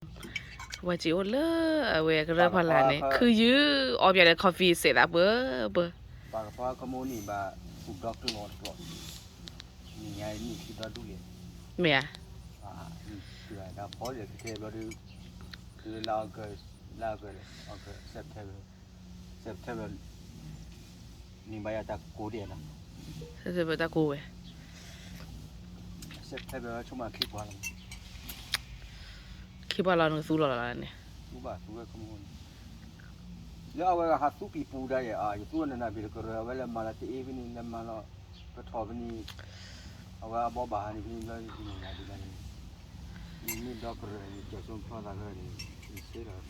ဝဲက့ၤအိၣ်လၢအဝဲကရၢၢ်ဖီလာ်န့ၣ် ခုယုၢ်အီပၠးဒီး coffee စဲးသးပှၢ်ပှၢ်. ပှၤကဖီကမိၣ်န့ၣ်ဘၣ် သူၣ်ဒီကျိတကျိ, နံၤညါနံၣ်ခံဒီဒူၣ်လဲၣ်. မ့ၢ်ဧါ. တၢ်ဖီဒီးကထဲဘျီဒုး, လၢလါအီကူး, လါအီကူးလဲၣ်, အီကူး September, September န့ၣ်ဘၣ်ယၤတၢ်ကိးဒဲးနီၤ. September တၢ်ကိးဝဲ. September ဆိကမိၣ်ခံပှၤလီၤ. ခံပှၤလီၤနကသူလီၤလီၤန့ၣ်. သူဘၣ်သူဝဲကမိၣ်န့ၣ်, လၢအဝဲဟးသူပံၤပူၤဒၣ်ယဲၢ်, ယသူနနၢ်ဘ့ၣ်တကရၢ အဝဲလဲၤမၤလီၤတအ့ဖဲန့ၣ် လဲၤမၤလီၤ ကထီၣ်ဖဲန့ၣ်, အဝဲအဘီဘၣ်ဟးန့ၣ်ဖဲန့ၣ်ဘျီ ယနနၢ်ဘ့ၣ်န့ၣ်, မ့ၢ်ဒီကရၢန့ၣ် ကၠီၤစိဖျီသးကရၢန့ၣ် ယစ့လီၤတိၢ်ဒီး မ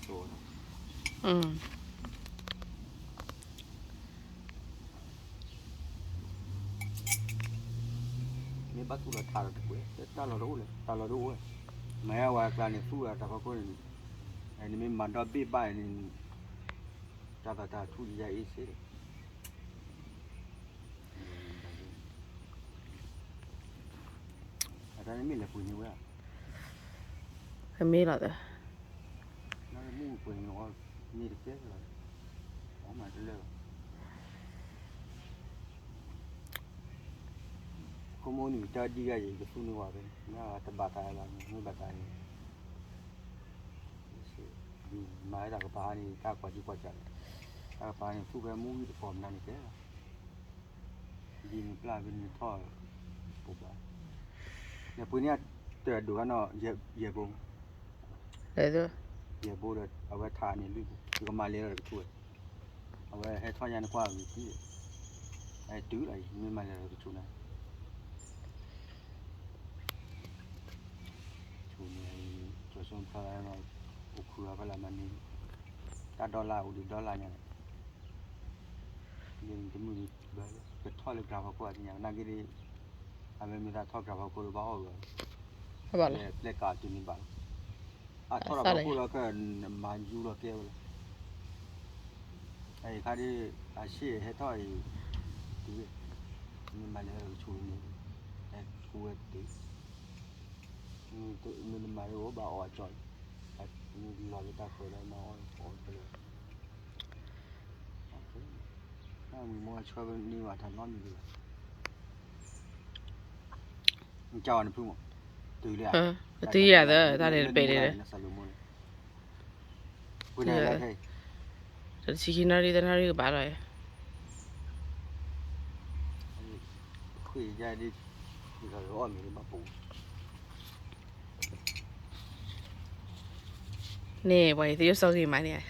့ၢ်ဘၣ်သူၣ်လီၤထးဒီးတပှဲၤ, တၢ်လီၢ်တအိၣ်လဲၣ်, တၢ်လီၢ်တအိၣ်ဝဲ, မၤယါဝဲအကျါန့ၣ် သူၣ်လီၤတၢ်ဖီခိၣ်န့ၣ်, နမ့ၢ်မၤဒီဘ့ၣ်ဘၣ်န့ၣ်, တၢ်သးတၢ်ထူၣ်ယယါအ့စ့ဒီး အတၢ်န့ၣ်မ့ၢ်လဲၤပှ့ၤန့ၢ်ဝဲဧါ. ကမ့ၢ်လီၤသၢ, မ့ၢ်ပှ့ၤန့ၢ်အီၤ, မ့ၢ်တကဲလီၤ, အီၣ်မၤတလၢာ်ဘၣ်. ခိၣ်မိၣ်နံၤတၢ်ဒံၣ်ဂၤယံၤ ကသူန့ၢ်ဝဲဖဲန့ၣ် မ့ၢ်တဘၣ်သးဘၣ်န့ၣ် မ့ၢ်ဘၣ်သးန့ၣ် မၤဝဲတၢ်ကပၤန့ၣ် တၢ်ကွၢ်ကံကွၢ်စးလီၤ, တၢ်ကပၤန့ၣ် သူၣ်ဖဲမူဝံၤတကိးမနုၤန့ၣ်ကဲလီၤ, ဒ်န့ၣ်ပျၢ်ဖဲန့ၣ်ထီၣ်, ပဘၣ်, လဲၤပှ့ၤန့ၢ်တၢ်ဒိၣ်ခါနီၤ, ယဲၢ်ဘိ, ယဲၢ်ဘိဒီး အဝဲထးန့ၣ်လွံၢ်ဘိ, ယကမၤလဲၤလီၤတကထူၣ်ဝဲ, အဝဲဟဲထီၣ်ညါနကွၢ်အဂ့ၤကံ, တုၤလီၤအံၤ မ့ၢ်မၤလဲၤလီၤတကထူၣ်န့ၣ် ဆိန့ၣ်, ကၠီၤစိဖျီသး, အိၣ်ခုအဖီလာ်မၤန့ၢ်, တၢ်ဒီလၣ်အိၣ်ဒံးဒီလၣ်ညါ, ဒ်န့ၣ်တမုၢ်ဒံး, ကထီၣ်လၢကြၤဖီခိၣ်အသ့ၣ်ညါ နာ်က့ဒ်, အမ့ၢ်မ့ၢ်သးထီၣ်ကြၤဖီခိၣ်ဒီးဘၣ်အီၣ်ဂီၤ, ပျဲၢ်ကးတုၤန့ၣ်ဘၣ်လီၤ, အထီၣ်ဒီးဖီခိၣ်ဒီးကမၤယူၤလီၤကဲဝဲလီၤ. အခါဒ် အရှေ့ဟဲထီၣ်အံၤ, တုၤ, မ့ၢ်မၤလဲၤကဆူၣ်န့ၣ်, ဟဲကူဝဲတုၤ, မ့ၢ်တမၤလၢအီၣ်ဘၣ်အီၣ်အကၠီ, မ့ၢ်လီၤလၢတၢ်ဃၢၤဒီးမၤအီၣ်အီၣ်တလၢာ်, တၢ်ဝံၤမ့ၢ်ဆၢန့ၢ်ဘၣ်တၢ်နီတမံၤဒံးဘၣ်, နကၢ်အီၤနဖုမး, တုၤလံ, တုၤယၤသၢ တၢ်န့ၣ်တပဲာ်ဒံး, နစၢ်လိာ်မူန့ၣ် ပှ့ၤန့ၣ်လၢခဲအံၤ, တဆံခံနၣ်ရံၣ်သၢနၣ်ရံၣ်ကဘၣ်လီၤ, ခွံယါဒ်, အီၣ်မ့ၤဘၣ်ပူၤ, န့ၣ် ပှၤအံၤသ့ၣ်ယိၣ်စီဂ့ၤမးန့ၣ်,